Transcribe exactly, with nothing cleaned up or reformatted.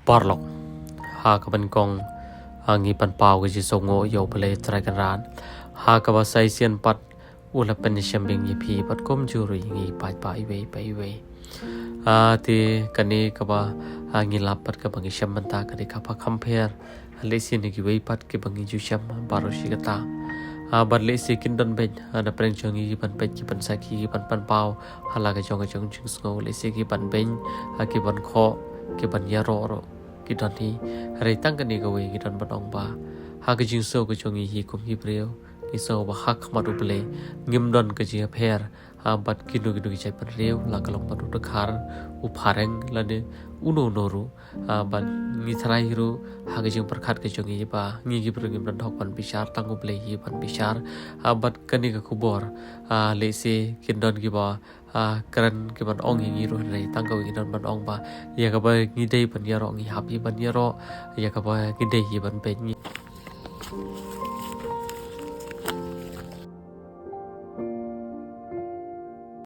Paralok, ha kaba nyngkong, ha ngi pynpaw ka jingsngewnguh ïa U Blei Trai Kynrad, ha kaba sa shisien pat u la pynïashem biang ïa phi bad kumjuh ruh ïa ngi paidbah iwei pa iwei. Ah, te kane kaba, ah, ngi lap bad kaba ngi shem mynta ka dei kaba kham pher lehse na kiwei pat kiba ngi ju shem baroh shi katta. Ah, bad lehse kin don beiñ, ah, na pdeng jong ngi kiban peit, kiban sakhi, kiban pynpaw ha la ka jong ka jong jingsngew, lehse kiban beiñ, ah, kiban khoh, kiban ïaroh ruh ki don hi. Hynrei tang kane kawei ngi don ban ong ba ha ka jingsngew ka jong ngi hi kum ki briew, ngi sngew ba ha khmat U Blei ngim don ka jingïapher, ah, bad kino kino ki jaitbynriew, la ka long bad u dkhar, u phareng lane uno uno ruh. Ah, bad ngi tharai ruh ha ka jingpyrkhat ka jong ngi ba ngi ki briew ngim don hok ban bishar, tang U Blei hi ban bishar. Ah, bad kane ka khubor, ah, lehse kin don kiba, ah, kren kiban ong ïa ngi ruh, hynrei tang kawei ngi don ban ong ba ïa kaba ngi dei ban ïaroh ngi hap hi ban ïaroh, ïa kaba ngi dei hi ban beiñ ngi